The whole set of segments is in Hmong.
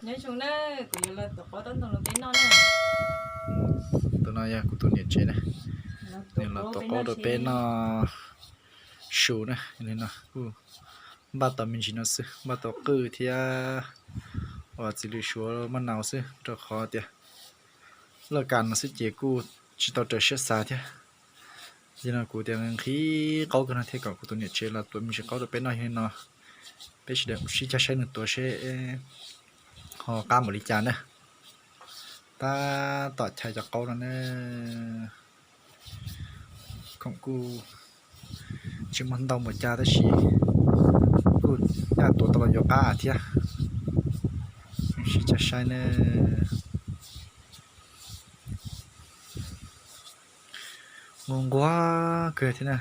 Nyob zoo na, kuv yuav los tuav qaub taub ntoo rau peb noj na. Tus no yog kuv tus niam tsev na, nws los tuav qaub rau peb noj su na. Li no kuj npaj tau me ntsis no xwb, npaj tau qwj thiab uas txiv lws suav maj nau xwb, rau qhov tias laj kas no xwb ces kuj tsis tau raws siab xav thiab. Yog no kuv tias nqhis qaub kawg no thiaj kom kuv tus niam tsev los tuav me ntsis qaub rau peb noj. Yog li no peb sawv daws sib cag saib nws tuav seb ho qab npaum li cas na. Tab tom chais cov qaub no na, khoom kuj tsis muaj ntau npaum cas tab sis kuj nyaj tuav tau los yuav qab thiab. Sib cag saib na. Nquag nquag kawg thiab na.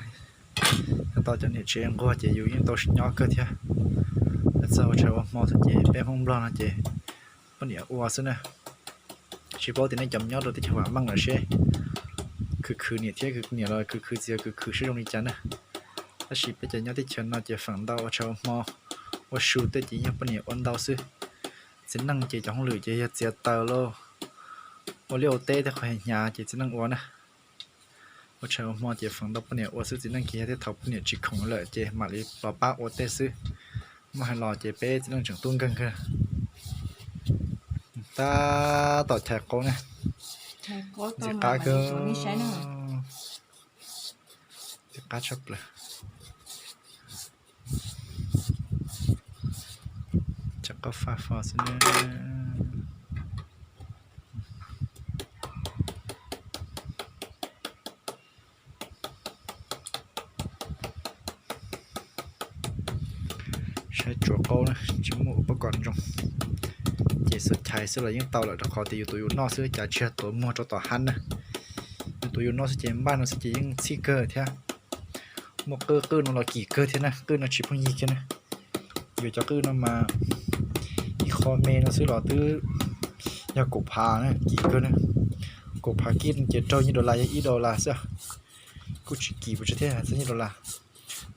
Yog tau cov niam tsev nquag ces yus yeej tau nyob kawg thiab. Txawj ua tshais ua hmo xwb ces peb Hmoob Nplog no ces poj niam ua xwb na. Tsis paub tias nej cov nyob rau teb chaws vam meej lawm seb khwv khwv niam thiab khwv niam los khwv khwv txiv khwv khwv seb zoo li cas na. Tab sis peb cov nyob teb chaws no ces feem ntau ua tshais ua hmo ua su tej ces yog poj niam ua ntau xwb. Txiv neej ces cov hauj lwm ces yog txiav taws lauj, ua liaj ua teb tej qhov hnyav ces txiv neej ua na. Ua tshais ua hmo ces feem ntau poj niam ua xwb, txiv neej ces yog tej thaum poj niam tsis khoom lawm ces mam li los pab ua tej xwb. Muaj hais los ces peb txiv neej tseem tub nkeeg kawg. Tab tom chais qaub na. Ntxim qab kawg. Ntxim qab tshaj plaws. Tsam qaub faj fo xwb na. Saib tsuav qaub na, tsis muaj ua pob kom ntsoog. Ces xub chais xwb los yeej tau lawm rau qhov tias yus tuav yus noj xwb, cas tsis yog tuav muag rau tom hab na. Yus tuav yus noj xwb ces npaj no xwb ces yeej txhij kawg thiab. Muaj qwj, qwj no los kim kawg thiab na, qwj no tsis pheej yig kiag na. Yuav cov qwj no mas ib qho me no xwb los twb yog kaum phav na, kim kawg na. Kaum phav kib ces raug nyiaj dollar yog ib dollar xwb, kuj tsis kim pes tsawg thiab, txog nyiaj dollar.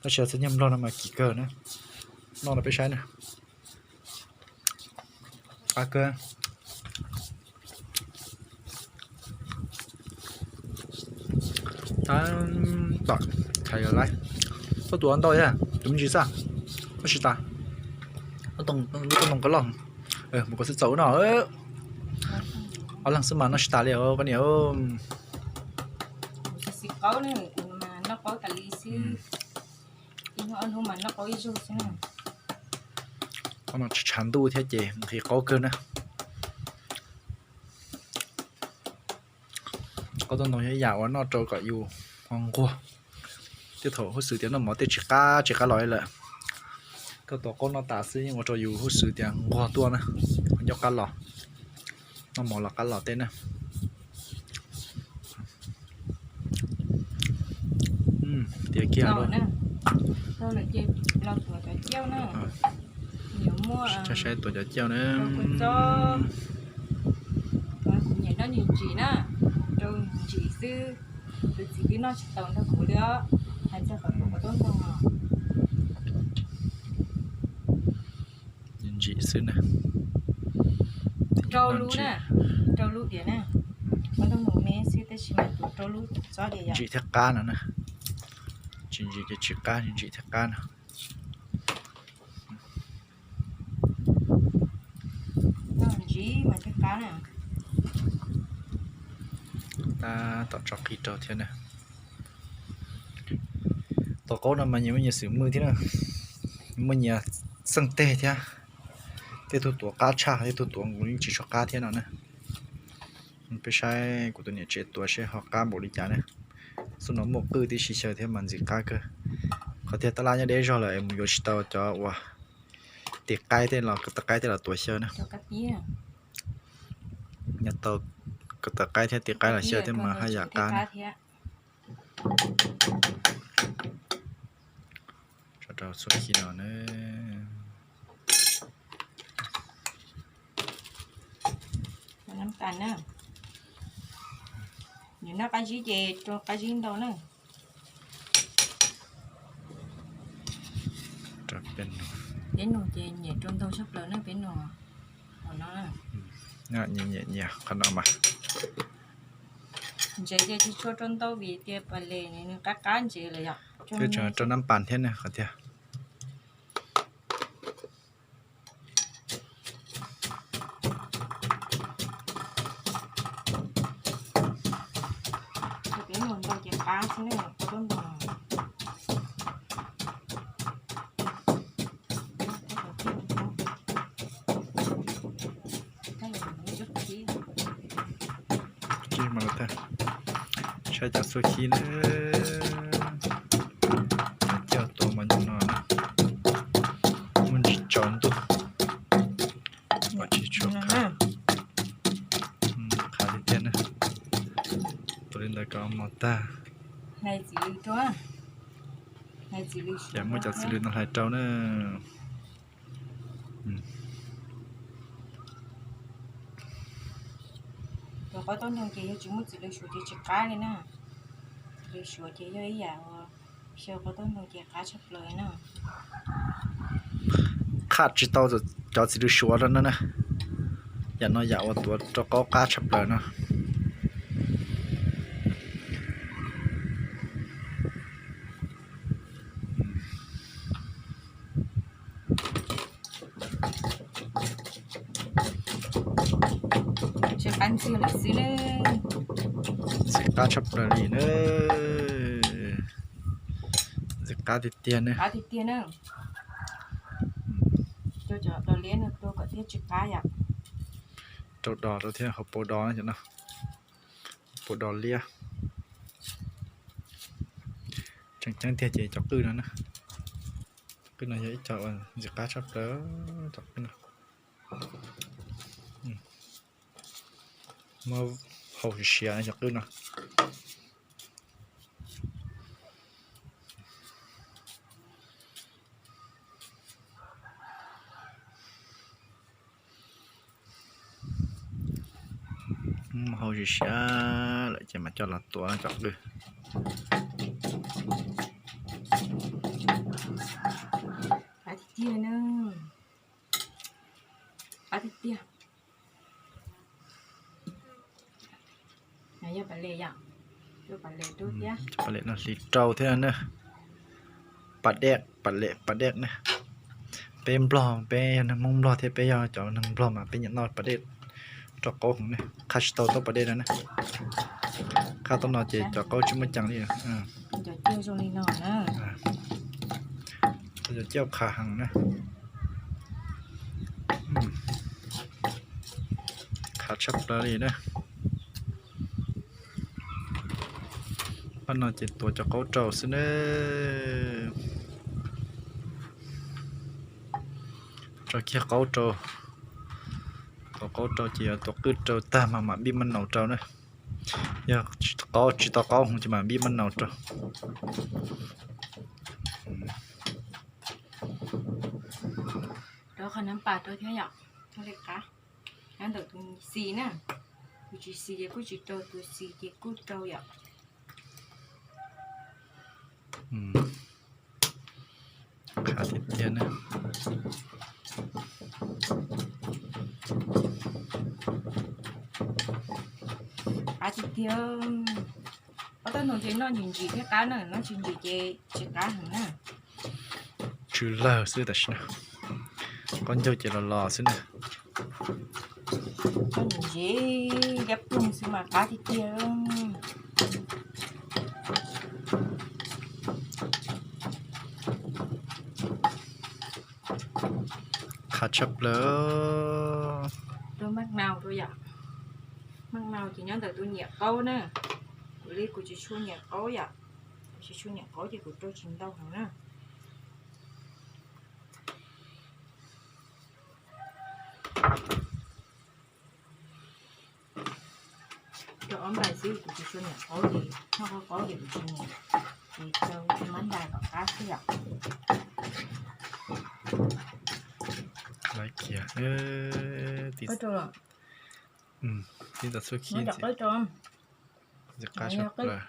Tab sis txog nyiaj nplog no mas kim kawg na. Noj rau peb saib na. Qab kawg. Tab tom chais lawm, koj tuav ntau thiab, tuav me ntsis xwb, noj tsis tas. Lub toj ntoo koj loj, mus koj xwb txaus no. Ob leeg xwb mas noj tsis tas li os koj niam. Qaub no tshav ntuj thiab ces nqhis qaub kawg na. Qaub toj ntoo yog ib yam uas noj rau kom yus ho nquag. Tej thaum huj xwm tias noj mov tej tsis qab tsis qab los li lawm, koj tuav qaub noj tas xwb yeej ua rau yus huj xwm tias nquag tuaj na, ho nco qab los, noj mov los qab los tej na. Tiav kiag lauj. Saib tuav cov ciauj na. Kuv nyiam noj ntsim na, rau ntsim xwb. Tus txiv twb noj tsis tau nrog kuv li os, hais txog qhov tuav qaub toj ntoo no. Ntsim xwb na. Rau lub na, rau lub diav na. Qaub toj ntoo me xwb tab sis mas tuav rau lub txob diav yom. Ntsim thiab qab no na. Tsis ntsim ces tsis qab, ntsim thiab qab no. Noj ntsim mas thiaj qab na. Tab tom tso qis rau thiab na. Tuav qaub no mas nyias muaj nyias xwm mwj thiab na, muaj nyias xeej teg thiab. Tej tug tuav qab tshaj, tej tug tuav nkaus yeej tsis tshua qab thiab no na. Peb saib kuv tus niam tsev tuav seb ho qab npaum li cas na. Xub no muaj qwj tib si xyaw thiab mas ntxim qab kawg. Qhov tiag tab laj nyob deb zog lawm es mus yuav tsis tau cov uas tis qaib tej los, ko taw qaib tej los tuav xyaw na. Nyob tau ko taw qaib thiab tis qaib los xyaw thiab mas haj yam qab na. Tso rau txhua khi no na. Nws noj qab zib ces rau qab zib ntau na. Peb nug ces nyiam rau ntau tshaj plaws na peb nug. Nyias nyias nyias qhov no mas. Ntsev ces tsis tshua rau ntau vim tias pas les nws qab qab ntsev lawm yom. Twb tseem rau nab pas thiab ne qhov tiag. Saib cov xub khib na, coj tuaj mas nyob no, muaj ntsis tsaus ntuj, tsis tshua qab, qab tiag tiag na. Tua li ntawd kom mos tag, ces muab cov txiv lws no hlais rau na. Cov qaub taub ntoog ces yog tsis muaj txiv lws suav ces tsis qab li na. Txiv lws suav ces yog ib yam uas xyaw qaub taub ntoog ces qab tshaj plaws na. Qhaj tsis tau cov txiv lws suav no na. Yam no yam uas tuav rau qaub qab tshaj plaws no. Ntxim qab tshaj plaws li na. Ntxim qab tiag tiag na. Rau dos rau thiab hauv paus dos no, hauv paus dos liab. Tseem ceeb tiag ces cov qwj no na. Qwj no yog ib co uas ntxim qab tshaj plaws, cov qwj no. Muab hau siav siav cov qwj no. Hau siav siav lawm ces mam coj los tuav cov qwj. Qab tiag tiag. Pas lem no hliv rau thiab na. Pas dej, pas lem, pas dej na. Peb Nplog, peb yog neeg Hmoob Nplog thiab peb yog cov neeg Nplog mas peb nyiam noj pas dej rau qaub heev ne. Qhaj tsis tau tuab pas dej no ne. Qhaj tuab no ces cov qaub tsis muaj ceem li. Cov ciaj qha heev na. Qha tshaj plaws li na. Pab no ces tuav cov qaub rau xwb na. Tso kiag qaub rau. Tuav qaub rau ces yuav tuav qwj rau tag mas mam npij maj naus rau na. Yog tsis tau qaub heev ces mam npij maj naus rau. Rau qhov nab pas rau thiab yom, thiaj li qab. Nyob ntawm tus xis na, tus tsis xis ces kuj tsis rau, tus xis ces kuj rau yom. Qab tiag tiag na. Qab tiag tiag. Ob tug no ces noj ntsim ntsim thiaj qab na, noj tsis ntsim ces tsis qab heev na. Tsw lawg xwb tam sim no. Qaub ncaug ces los los xwb na. Noj ntsim ntsim liab ploog xwb mas qab tiag tiag. Qha tshaj plaws. Rau maj nau rau yom. Maj nau ces nyob ntawm tus nyiam qaub na. Kuv li kuv tsis tshua nyiam qaub yom. Kuv tsis tshua nyiam qaub ces kuv rau tsis ntau heev na. Rau ob ntais xwb, kuv tsis tshua nyiam qaub ces, noj qaub qaub ces kuv tsis nyiam, ces rau mab ntais kom qab xwb yom. Laiv kiag, tib txoj xub khib ntxim qab tshaj plaws.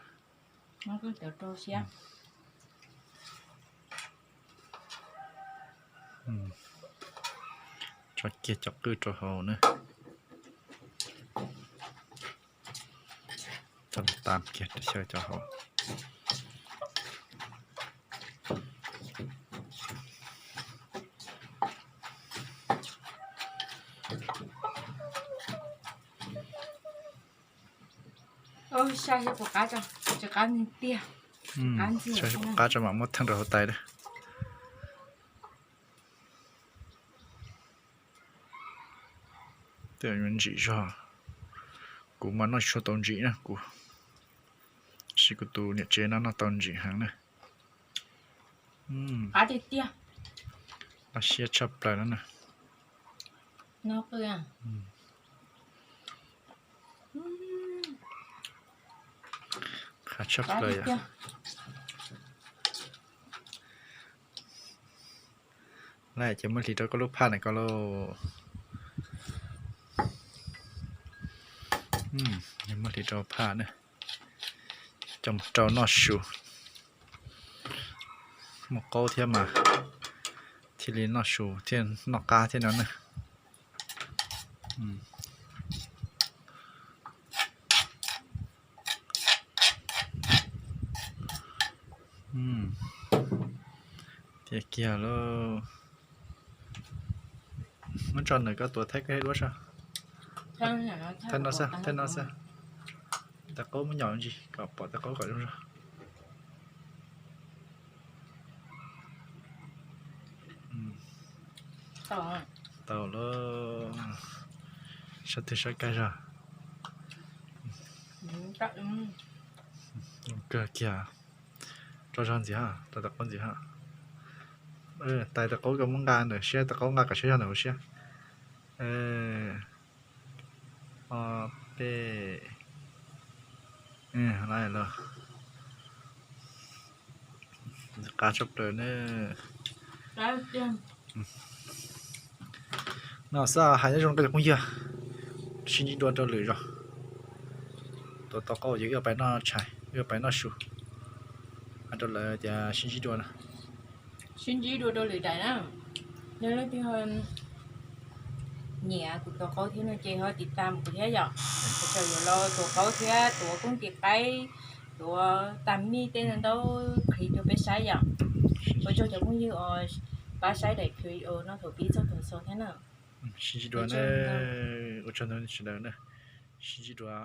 Tso kiag cov qwj rau hauv na. tas kiag rau xyaw cov hauv. Saib puas qab tso mam muab theej rau hauv tais na. Tej ntsim zog, kuv mas noj tsis tau ntsim na kuv, tab sis kuv tus niam tsev no noj tau ntsim heev na. Qab tiag tiag. Noj siab tshaj plaws no na. Qab tshaj plaws yom. Lawm ces muab hliv rau koj lub phaj na koj lauj. Muab hliv rau phaj na, coj mus rau noj su. Muaj qaub thiab mas thiaj li noj su thiaj noj qab thiab no na. Tiag kiag lauj. Muab tso ntawm koj tuav thaib koj thiab duab soj. Thaib no xwb, thaib no xwb. Tais qaub muab nyom ntsis kom pom tais qaub kom zoo zog. Tau lauj. Sab twg sab kawg zog. Kawg kiag. Tso zog ntxiv ha, rau tais qaub ntxiv ha. Tais tais qaub koj muab nqa ntawm siab, tais qaub nqa kom siab zog ntawm hauv siab. Ob peb, los qab tshaj plaws na. No xwb hais nyob zoo koj cov phooj ywg, sib ntsib dua rau lwm zaus. Tuav tau qaub ces wb pais noj tshais, wb pais noj su. Hais rau lawv tias sib ntsib dua na. Sib ntsib dua rau lwm daim na. Yog leej twg ho nyiam kuv tuav qaub thiab no ces ho tiv tam kuv thiab yom. Kuv tseem yuav los tuav qaub thiab tuav koob tis qaib, tuav tas mij tej no ntau qhia rau peb saib yom. Ua tsaug cov phooj ywg uas pab saib daim clip no thaum pib txog thaum xaus thiab na. Sib ntsib dua na, ua tsaug ntau sawv daws na, sib ntsib dua.